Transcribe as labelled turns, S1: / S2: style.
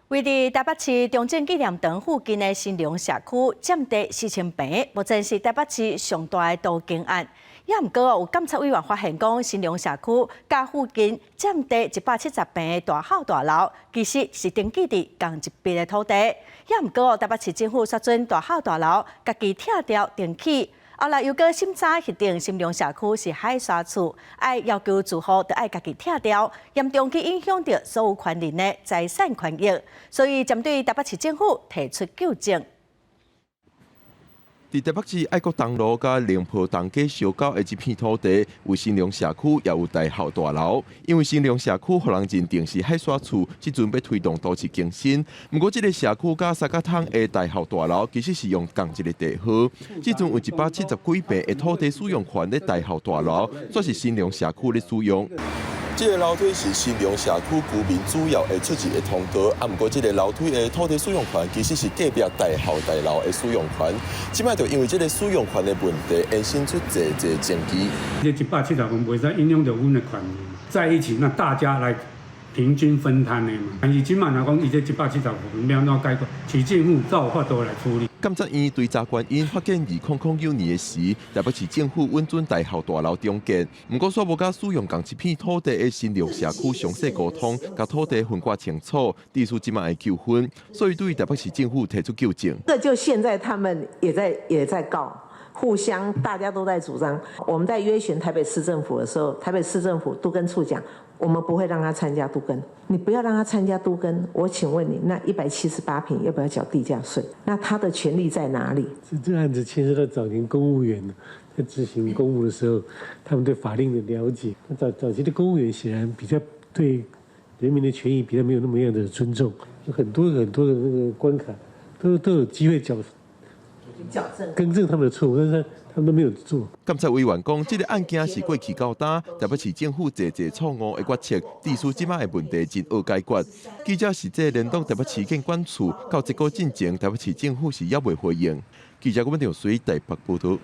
S1: 位佇台北市中正紀念堂附近的新隆社區佔地4000坪，目前是台北市上大的都更案。也毋過有監察委員發現講，新隆社區佮附近佔地170坪的大孝大樓，其實是登記佇仝一筆的土地。也毋過台北市政府煞准大孝大樓家己拆掉重起。後來又閣審查核定新隆社區是海沙厝，愛要求住戶著愛家己拆掉，嚴重去影響著所有權人的財產權益，所以針對台北市政府提出糾正。
S2: 佇台北市愛國東路佮寧波東街相交的這片土地，有新隆社區，也有大孝大樓。因為新隆社區予人認定是海沙厝，這陣欲推動都市更新。毋過，這个社區佮三角窗的大孝大樓其實是用仝一个地號。這陣有170幾坪的土地使用權佇大孝大樓，煞是新隆社區咧使用。這个樓梯是新隆社區居民主要會出入的通道，啊，毋過這个樓梯的土地使用權其實是隔壁大孝大樓的使用權。這擺就因為這个使用權的問題，衍生出濟濟爭議。
S3: 這170分袂使影響著阮的權利，在一起，那大家來平均分攤的嘛。但是這擺若講伊這170分欲按怎解決？市政府才有法度來處理。
S2: 監察院追查原因，發現2009年的時，台北市政府允准大孝大樓重建，毋過煞無佮使用仝一片土地的新隆社區詳細溝通，共土地分割清楚，致使這擺的糾紛，所以對台北市政府提出糾正。
S4: 這就現在他們也在告，互相大家都在主張。我們在約詢台北市政府的時候，台北市政府都更處講，我們不會讓他參加都更，你不要讓他參加都更。我請問你，那178坪要不要繳地價稅？那他的權利在哪裡？
S5: 這案子牽涉到早年公務員在執行公務的時候，他們對法令的了解。那早期的公務員顯然比較對人民的權益比較沒有那麼樣的尊重，有很多很多的那個關卡都有機會矯正更正他們的錯誤，但是他們都沒有做。
S2: 監察委員講，這个案件是過去到今，台北市政府濟濟錯誤的決策，致使這擺的問題真惡解決。記者實際聯絡台北市建管處，到這個進前，台北市政府是猶未回應。記者郭文條水台北報道。